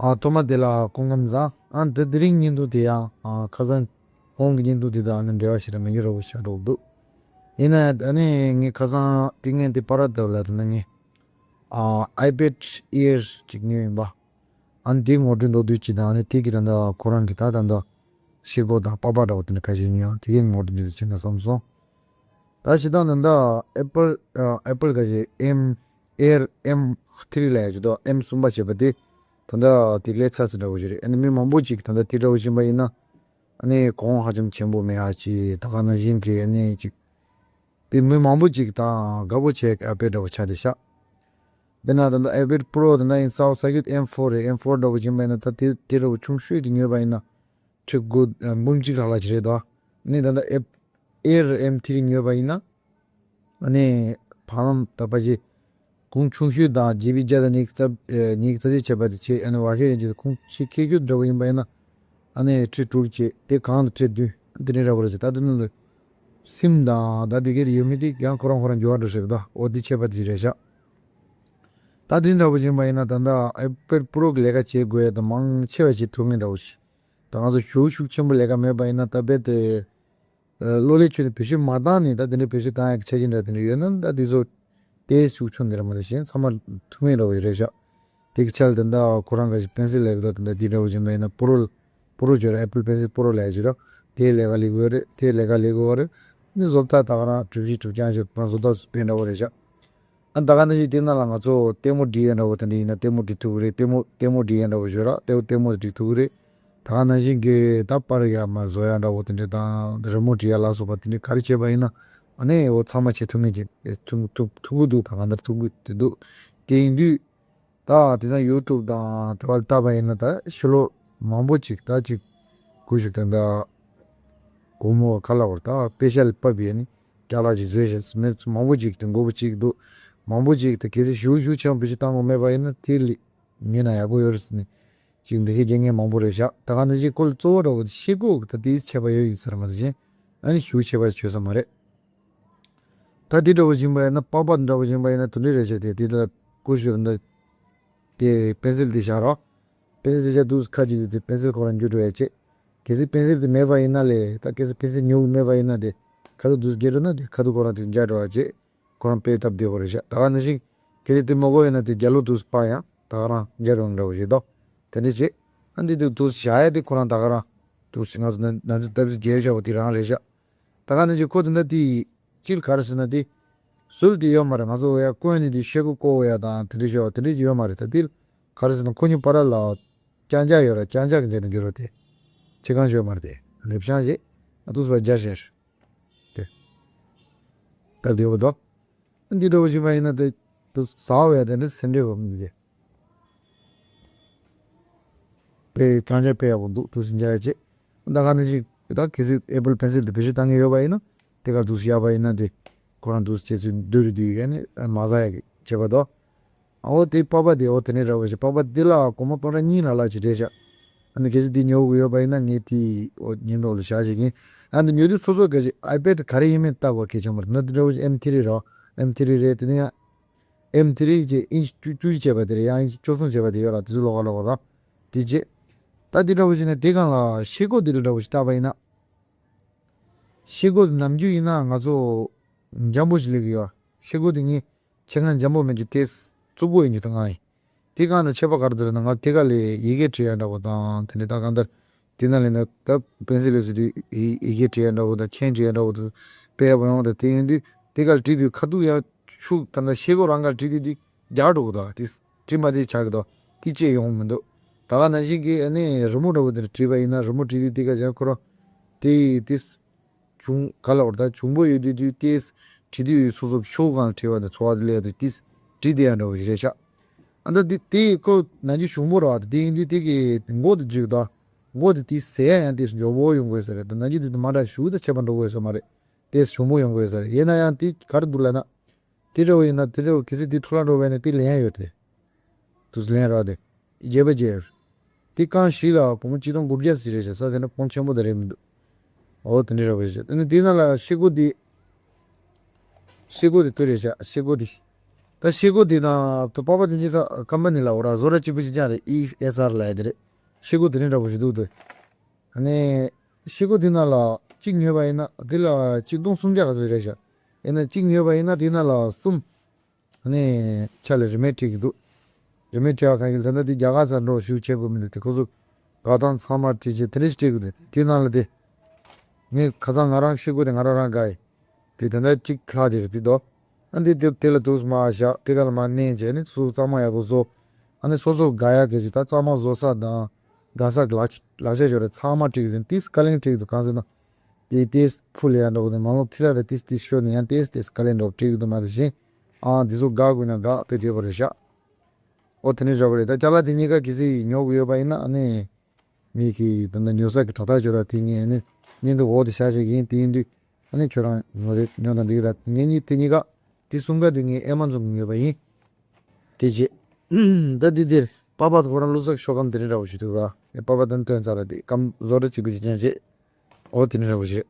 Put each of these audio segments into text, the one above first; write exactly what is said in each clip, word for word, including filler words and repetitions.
ཨ་ཐོག་མ་དེ་ལ་སྐུ་ཁམས་བཟང་། ཨ་དེ་དེ་རིང་བརྙན་ཐུང་དེ་ཡང་ཨ་ཁ་སང་གོང་གི་བརྙན་ཐུང་དེ་དང་ཨ་ནི་འབྲེལ་བ་ཞིག་ར་མི་འགྱུར་རོགས་བྱ་རོགས་འདུག་ཡིན་ན་ཨ་ནི་ངས་ཁ་སང་དེ་ངས་དེ་པར་དེ་ལ་དེ་ན་ངས་ཨ་iPad Air ཅིག་ཉོས་ཡིན་པ། ཨ་ནི་དེ་ངོ་སྤྲོད་མདོར་བསྡུས་ཅིག་དང་ཨ་ནི་དེ་གི་ད་ལྟ་ཁོ་རང་གི་ད་ད་ལྟ་ཤེལ་སྒོ་དང་པགས་པ་འདྲ་བོ་དེ་འདྲ་ཁ་ཤས་ཉོས། དེ་གི་ངོ་སྤྲོད་ཅིག་བྱེད་ན་བསམ་སོང་། ད་ཕྱི་ཐང་ད་ལྟ་Apple ཨ་Apple ག་ཞིག་M Air M three ལབ་ཡ་ཅིག་འདུག M གསུམ་པ་བྱས་པ་དེ་ད་ལྟ་དེ་ལས་ཚར་ཚར་འདྲ་བོ་ཞིག་རེད། ཨ་ནི་མི་མང་པོ་ཅིག་ད་ལྟ་དེ་འདྲ་བོ་བྱིན་པ་ཡིན་ན་ཨ་ནི་གོང་ཧ་ཅང་ཆེན་པོ་མེད་ཨ་ཅི་ད་ག་ནང་བཞིན་གི་ཨ་ནི་ཅིག་དེ་མི་མང་པོ་ཅིག་ད་དགའ་པོ་བྱས་iPad འདྲ་བོ་ཆགས་བསྡད་ཤག་དཔེར་ན་ད་ལྟ་iPad Pro ད་ལྟ་ཡིན་ས་ས་ཁྱོད་M four རེད། M four འདྲ་བོ་བྱིན་པ་ཡིན་ན་ད་དེ་དེ་འདྲ་བོ་ཆུང་ཤོས་དེ་ཉོས་པ་ཡིན་ན་ཁྲི་དགུ་ཨ་འབུམ་གཅིག་ལྷག་ལྷག་ཅིག་རེད་དོ། ནི་ད་ལྟ་Air M three ཉོས་པ་ཡིན་ན་ཨ་ནི་བར་ལམ་ད་ཕ་ཅི་གོང་ཆུང་ཤོས་དང་ཇི་བི་བརྒྱ་དང་ཉི་ཤུ་རྩ་ཨེ་ཉི་ཤུ་རྩ་གཅིག་བྱས་པ་དེ་བྱས། ཨ་ནི་བར་ཤོས་ཡིན་གྱི་གོང་ཆེ་ཁེ་ཤོས་འདྲ་བོ་ཡིན་པ་ཡིན་ན་ཨ་ནི་ཁྲི་དྲུག་བྱས། དེ་གང་དུ་ཁྲི་བདུན་དེ་འདྲ་འདྲ་བོ་རེད་ཟེར། ད་དེ་ནང་དུ་སིམ་དང་ད་དེ་གའི་ཡོད་མེད་དེ་ཡང་ཁོ་རང་ཁོ་རང་འགྱུར་བ་འགྲོ་ཤེས་རེད་དོ། འོ་དེ་ཁྱད་པར་དེ་རེད་ཤག་ད་དེ་འདྲ་བོ་ཡིན་པ་ཡིན་ན་ད་ལྟ་iPad Pro གི་ལས་ཀ་བྱེད་དགོས་ཡ་དང་མང་ཆེ་བ་བྱེད་ཐུབ་མཁན་འདྲ་བོ་ཞིག་ད་ང་ཚོ་ཞུ་ཤུགས་ཆེན་པོ་ལས་ཀ་མེད་པ་ཡིན་ན་ད་རྦད་དེ་ཨ་གློག་ཀླད་ཁྱོན་ནས་བེད་སྤྱོད་མ་བཏང་ནས་ད་དེ་འདྲའི་བེད་སྤྱོད་བཏང་ཡག་གི་ཆ་རྐྱེན་འདྲ་དེ་འདྲ་ཡོད་ན་ད་དེ་ཚོ་ཏོག་ཙམ་ཤུགས་ཆུང་ནས་ར་མ་རེད་གཞན་ཚང་མ་ཐུབ་མཁན་འདྲ་བོ་ཞིག་རེད་ཤག་དེ་གི་ཆ་ལ་དེ་འདྲ་ཁོ་རང་ག་ཞིག་པེན་སིལ་ལས་ཀ་དང་དེ་འདྲ་བོ་ཞིག་མེད་ན་པོ་རོ་པོ་རོ་བརྗོད་ར་Apple Pencil Pro ལས་བརྗོད་ར་དེ་ལས་ཀ་ལས་དགོས་རེད། དེ་ལས་ཀ་ལས་དགོས་རེད། ནི་བཟོ་ལྟ་ད་ག་རང་གྲུབ་གཞི་གྲུབ་རྐྱང་ཞིག་ཁོ་རང་བཟོ་ལྟ་དཔེ་འདྲ་བོ་རེད་ཤག་ཨ་ད་ག་ནང་བཞིན་དེ་ནང་ལ་ང་ཚོ་ལྟད་མོ་སྒྲིག་ཡ་འདྲ་བོ་དེ་འདྲ་ཡིན་ན་ལྟད་མོ་སྒྲིག་ཐུབ་ཀྱི་རེད། ལྟད་མོ་ལྟད་མོ་སྒྲིག་ཡ་འདྲ་བོ་བརྗོད་ར་ལྟད་ལྟད་མོ་སྒྲིག་ཐུབ་ཀྱི་རེད། ད་ག་ནང་བཞིན་གི་ད་པར་ཡ་མ་བཟོ་ཡ་འདྲ་བོ་དེ་འདྲ་དང་རི་མོ་སྒྲིག་ཡ་ལ་སོགས་པ་དེ་འདྲ་ག་རེ་བྱས་པ་ཡིན་ན་ཨ་ནི་འོ་ཚང་མ་བྱེད་ཐུབ་མེད་ཀྱི་ཐུབ་ཐུབ་ཐུབ་ཀྱི་འདུག་ད་ག་འདྲ་ཐུབ་ཀྱི་དེ་འདུག་དེ་ཡིན་དུས། ད་དེང་སང་ཡུ་ཊུབ་དང་དེ་བ་ལ་བལྟས་པ་ཡིན་ན་ད་ཕྱི་ལོགས་མང་པོ་ཅིག་ད་ཅིག་གུ་ཞིག་དང་ད་སྒོར་མོ་ག་ལ་བར་ད་པེ་ཤལ་པ་བི་ནི་རྒྱ་ལག་ཅིག་བཟོས་བྱས་མི་མང་པོ་ཅིག་དེ་མགོ་པོ་ཅིག་འདུག་མང་པོ་ཅིག་ད་གལ་སྲིད་ཞུ་ཞུ་ཆེན་པོ་ཅིག་བཏང་དགོས་མེད་པ་ཡིན་ན་དེ་ལས་ཉོས་ན་ཡག་པོ་ཡོད་རེད་ཟེར་ནས་ཅིག་འདི་ཤེས་རྒྱ་ངན་མང་པོ་རེད་ཤག་ད་ག་ནང་བཞིན་ཁོ་ལ་གཙོ་བོ་འདྲ་བོ་ཤེལ་སྒོ་ད་དེའི་ཆད་པ་ཡོད་ཡིན་ཟེར་མ་ཟེར་བཞིན་ཨ་ནི་ཞུ་ཆད་པ་བྱོས་ས་མ་རེད། ད་དེ་འདྲ་བོ་བྱིན་པ་ཡིན་ན་པགས་པ་འདྲ་བོ་བྱིན་པ་ཡིན་ན་དེ་འདྲ་རེད་བྱས་ཏེ་དེ་ལ་ཀུ་ཤུ་འདི་དེ་པེན་སིལ་དེ་བཞག་རོགས། པེན་སིལ་དེ་བཞག་དུས་ཁ་ཅིག་དེ་པེན་སིལ་ཁོ་རང་འགྱུར་འགྲོ་ཡ་བྱེད། གལ་སྲིད་པེན་སིལ་དེ་མེད་པ་ཡིན་ན་ལས་ད་གལ་སྲིད་པེན་སིལ་ཉོ་གི་མེད་པ་ཡིན་ན་དེ་ཁ་ཐུག་དུས་སྒྱེར་འགྲོ་ན་དེ་ཁ་ཐུག་ཁོ་རང་དེ་འཇགས་འགྲོ་བ་བྱེད། ཁོ་རང་དཔེ་སྟབས་བདེ་བོ་རེད་ཤག་ད་ག་ནང་བཞིན་གལ་སྲིད་དེ་མོ་གོ་ཡིན་ན་དེ་རྒྱ་ལོ་དུས་སྤང་ཡང་ད་ག་རང་འཇགས་འགྲོ་འདྲ་བོ་བྱེད་དོ། དེ་འདྲ་བྱེད། ཨ་འདི་དུས་དུས་བཞག་ཡ་དེ་ཁོ་རང་ད་ག་རང་དུས་ང་ཚོ་ན་ན་ཚོད་སྟབས་བདེ་རྒྱལ་ཤག་པོ་དེ་རང་རེད་ཤག་ད་ག་ནང་བཞིན་ཁོ་དེ་འདྲ་དེ་སྤྱིར་ག་རེ་ཟེར་ན་དེ་སུལ་དེ་ཡོད་མ་རེད། ང་ཚོ་ཡ་ཀོན་ནི་དེ་ཤེལ་སྒོ་བཀོག་ཡ་དང་དེ་འདྲ་ཤོག་དེ་འདྲ་ཡོད་མ་རེད། ད་དེ་ག་རེ་ཟེར་ན་ཁོ་གཉིས་བར་ལ་རྐྱང་རྐྱང་ཡོད་ར་རྐྱང་རྐྱང་གི་འཇལ་ནས་འགྱུར་རོ་དེ་ཕྱི་གང་ཤོད་མ་རེད། དེ་ལེབ་ཤང་ཞེས་ང་ཏུས་པ་རྒྱ་ཞེས་དེ་ད་དེ་བ་དོ། འདི་འདྲ་བོ་ཞིག་མ་ཡིན་ན་དེ་དུས་ཟ་བ་ཡ་དེ་འདྲ་སེ་འདྲ་བ་མི་དེ། དཔེ་གྲངས་ཆ་དཔེ་ཡག་པོ་འདུག་ཐུགས་སུ་འཇགས་ཡ་ཅེ། ད་ག་ནང་བཞིན་ད་གལ་སྲིད་ཨེ་པལ་པེན་སིལ་དེ་བེད་སྤྱོད་བཏང་གི་ཡོད་པ་ཡིན་ན་དེ་ག་ཐུགས་སུ་ཡག་པ་ཡིན་ན་དེ་ཁོ་རང་ཐུགས་སུ་ཆེ་ཚུལ་བསྡུ་རུ་བསྡུ་ཡ་ནི་མ་ཟ་ཡ་གི་བྱེད་པ་དོ། ཨ་འོ་དེ་པགས་པ་དེ་འོ་དེ་ནས་ར་བ་ཞིག་པགས་པ་དེ་ལ་སྒོར་མོ་སྟོང་ཕྲག་གཉིས་ལྷག་ལྷག་ཅིག་རེད་ཤག་ཨ་ནི་གལ་སྲིད་དེ་ཉོ་དགོས་ཡོད་པ་ཡིན་ན་ངས་དེ་འོ་ཉིན་ཐོག་ལ་བཞག་ཞིག་ཡིན། ཨ་ནི་ཉོ་དུས་སོ་སོ་ག་ཞིག་ཨའི་པེ་ཌི་ག་རེ་ཡིན་མིན་བལྟ་དགོས་གལ་ཆེན་པོ་རེད། ན་དེ་འདྲ་བོ་ཞིག་ཨེམ་ཐི་རི་རེད། ཨེམ་ཐི་རི་རེད་དེ་ནི་ཡང་། ཨེམ་ཐི་རི་ཅེས་ཨིན་ཅི་བཅུ་བཅུ་བྱས་པ་དེ་རེད། ཡང་ཨིན་ཅི་བཅུ་གསུམ་བྱས་པ་དེ་ཡོད་ལ་དེ་ཚོ་ལོགས་ཀ་ལོགས་ཀ་ར་དེ་རྗེས། ད་དེ་འདྲ་བོ་བྱས་ནས་དེ་སྒང་ལ་ཤེལ་སྒོ་དེ་འདྲ་འདྲ་བོ་ཞིག་བཏགས་པ་ཡིན་ན། ཤེལ་སྒོ་དེ་ནམ་རྒྱུན་ཡིན་ན་ང་ཚོ་འཇམ་པོ་ཞིག་སླེབས་ཀྱི་ཡོད། ཤེལ་སྒོ་དེ་ངས་ཆེ་ང་འཇམ་པོ་མེད་རྒྱུ་དེ་རྩུབ་པོ་ཡིན་རྒྱུ་དང་ང་ཡིན། དེ་སྒང་ལ་ཁྱད་པར་ག་རེ་འདུག་ལབ་ན་ང་དེ་ག་ལས་ཡི་གེ་བྲིས་ཡ་འདྲ་བོ་དང་དེ་འདྲ་ད་གང་ལྟར། དེ་ན་ལས་ན་ད་པེན་སིལ་ལས་སུ་དུས་ཡི་ཡི་གེ་བྲིས་ཡ་འདྲ་བོ་དང་མཆན་བྲིས་ཡ་འདྲ་བོ་དང་དཔེ་ཡག་པོ་ཡོང་བ་དང་དེ་ཡིན་དུས་དེ་ག་ལ་བྲིས་དུས་ཁ་ཐུག་ཡང་ཤུགས་ད་ལྟ་ཤེལ་སྒོ་རང་ག་བྲིས་དུས་དུས་རྒྱག་འགྲོ་གི་འདུག་དེ་བྲིས་མ་དེ་ཆག་གི་འདུག་དེ་ཅེས་ཡོང་མི་འདུག་ད་ག་ནང་བཞིན་གྱི་ཨ་ནི་རི་མོ་འདྲ་བོ་དེ་བྲིས་པ་ཡིན་ན་རི་མོ་བྲིས་དུས་དེ་ག་ཡང་ཁོ་རང་དེ་དེ། བྱུང་ག་ལ་བར་ད་བྱུང་པོ་ཡོད་དུས་དུས་ཏེས་བྲིས་དུས་ཡོད་སོ་སོ་ཤོག་གང་བྲིས་པ་དང་འཚོ་བ་དེ་ལས་དུས་ཏེས་བྲིས་དེ་ཡང་འདྲ་བོ་ཞིག་རེད་ཤག་ཨ་ད་དེ་དེ་ཁོ་ན་གྱི་བྱུང་པོ་ར་བ་དེ་ཡིན་དུས་དེ་གི་མགོ་དེ་འཇུག་ད་མགོ་དེ་དེ་ཟེ་ཡ་ཡང་ཏེས་མགྱོགས་པོ་ཡོང་དགོས་ས་རེད། ད་ན་གྱི་དེ་དུ་མ་འདྲ་ཞུ་ད་ཆད་པ་འགྲོ་དགོས་ས་མ་རེད། ཏེས་བྱུང་པོ་ཡོང་དགོས་ས་རེད། ཡིན་ན་ཡང་དེ་ག་རེ་འདུག་ལབ་ན། དེ་འདྲ་བོ་ཡིན་ན་དེ་འདྲ་བོ་གལ་སྲིད་དེ་འཕྲོ་བརླག་འགྲོ་བས་ན་དེ་ལན་ཡང་ཡོད་དེ། དུས་ལན་རག་དེ། རྒྱས་པ་རྒྱས། དེ་རྐང་བཞི་ལ་སྒོར་མོ་ཆིག་སྟོང་དགུ་བརྒྱ་ཟིག་རེད་ཤག་ས་དེ་ན་གོང་ཆེན་པོ་དེ་རེད་མི་འདུག་འོ་དེ་འདྲ་རེད་པ་ཤག་དེ་ནི་དེ་ན་ལ་ཤེལ་སྒོ་དེ། ཤེལ་སྒོ་དེ་ལྟོས་རེད་ཤག་ཤེལ་སྒོ་དེ། ད་ཤེལ་སྒོ་དེ་དང་དུ་པ་པ་དེ་གཉིས་ཀ་ཀམ་པ་ནི་ལ་འོ་ར་བཟོ་གྲྭ་གཅིག་པུ་གཅིག་རྐྱང་རེད། ཨི་ཨེས་ཨར་ལབ་ཡ་དེ་རེད། ཤེལ་སྒོ་དེ་རིང་འདྲ་པོ་ཞིག་འདུག་དེ། ཨ་ནི་ཤེལ་སྒོ་དེ་ནང་ལ་གཅིག་ཉོས་པ་ཡིན་ན་དེ་ལ་གཅིག་སྟོང་སུམ་བརྒྱ་ག་ཚོད་རེད་ཤག་ཡིན་ན་གཅིག་ཉོས་པ་ཡིན་ན་དེ་ནང་ལ་གསུམ། ཨ་ནི་ཆ་ལ་རི་མེད་སྤྲད་ཀྱི་འདུག་རི་མེད་སྤྲད་པ་གང་ཡིན་ད་ལྟ་དེ་རྒྱ་གར་ཚ་འགྲོ་ཞུ་བྱེད་དགོས་མི་འདུག་དེ་ཁོ་ཚོ་དགའ་སྟངས་ཚང་མ་བྲིས་བྱས་དེ་འདྲ་ཞིག་སྤྲད་དགོས་འདུག་དེ་ནང་ལ་དེ། ངས་ཁ་སང་ང་རང་ཤེལ་སྒོ་དེ་ང་རང་རང་དགའ་ཡི། དེ་ད་ལྟ་གཅིག་ལྷག་དེ་རེད་དེ་དོ། ཨ་འདི་དེ་དེ་ལ་དུས་མ་བཞག་དེ་ག་ལ་མ་གནས་བྱས་ནི་སུ་གཙང་མ་ཡག་པོ་བཟོ། ཨ་ནི་སོ་སོ་དགའ་ཡག་གི་ཅིག་ད་གཙང་མ་བཟོ་ས་དང་དགའ་ས་གི་ལག་ལག་ཆ་ཞོར་རེ་ཚང་མ་བྲིས་ཟིན་ཏིས་ཀ་ལེང་བྲིས་འདུག་གང་ཟེར་ན། དེ་ཏིས་ཕུལ་ཡ་འགྲོ་གི་དེ་མ་ལོ་ཐི་ལ་རེ་ཏིས་ཏིས་ཤོར་ནས་ཡང་ཏིས་ཏིས་ཀ་ལེང་འགྲོ་བྲིས་གི་འདུག་མ་རེད་བཞིན། ཨ་འདི་ཚོ་དགའ་དགོས་ན་དགའ་དེ་དེ་བ་རེད་ཤག་འོ་དེ་ནས་རོགས་རེད་ད་ཅ་ལག་དེ་གཉིས་ཀ་གལ་སྲིད་ཉོ་གི་ཡོད་པ་ཡིན་ན་ཨ་ནི། ངེད་ཀྱིས་ད་ལྟ་ཉོ་ས་གི་དྲ་ཐག་ཆོད་ར་དེ་ངས་ནི་བརྙན་ཐུང་འོག་ཏུ་བཞག་བཞག་གི་ཡིན། དེ་ཡིན་དུས་ཨ་ནི་ཁྱོད་རང་ཉོ་རེད་ཉོ་དང་འགྲིག་ར་ངེད་གཉིས་དེ་གཉིས་ཀ་དེ་གསུམ་ཀ་དེ་ངས་ཨེ་མ་ཛོན་ཉོས་པ་ཡིན། དེ་རྗེས་ད་འདི་འདིར་པ་པ་ཁོ་རང་བླུགས་ས་ཤོག་སྒམ་དེ་རིང་འདྲ་བོ་ཞིག་འདུག་ར་ཨེ་པ་པ་དང་སྟོན་ཚར་ར་དེ་སྒམ་བཟོ་འདྲ་གཅིག་པུ་ཞིག་ཅན་བྱེད། འོ་དེ་རིང་འདྲ་བོ་ཞིག་རེད།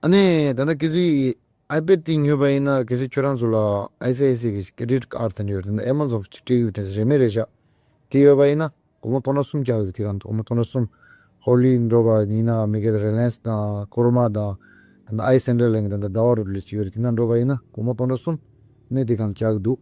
ཨ་ནི་ད་ལྟ་གལ་སྲིད་ཨའི་པེ་ཌི་དེ་ཉོས་པ་ཡིན་ན་གལ་སྲིད་ཁྱོད་རང་ཚོ་ལ་ཨའི་སི་ཨའི་སི་གི་ཀེ་རེ་ཌིཊ་ཀར་དེ་འདྲ་ཡོད་རེད་ན་ཨེ་མ་ཛོན་གི་སྤྲད་ཡོད་དེ་རེད་མེད་རེད་ཤག་དེ་ཡོད་པ་ཡིན་ན་སྒོར་མོ་སྟོང་ཕྲག་གསུམ་བཅག་གི་དེ་གང་སྒོར་མོ་སྟོང་ཕྲག་གསུམ། ཧོ་ལི་འགྲོ་བ་ཡིན་ན་མི་སྒེར་རི་ལ་ཡན་སི་དང་ཀོར་མ་དང་ད་ལྟ་ཨའི་སེན་ཊར་ལེན་གི་ད་ལྟ་ཟླ་བ་རུ་ལུས་ཅིག་ཡོད་རེད་དེ་ན་འགྲོ་བ་ཡིན་ན་སྒོར་མོ་སྟོང་ཕྲག་གསུམ་ནས་དེ་གང་བཅག་གི་འདུག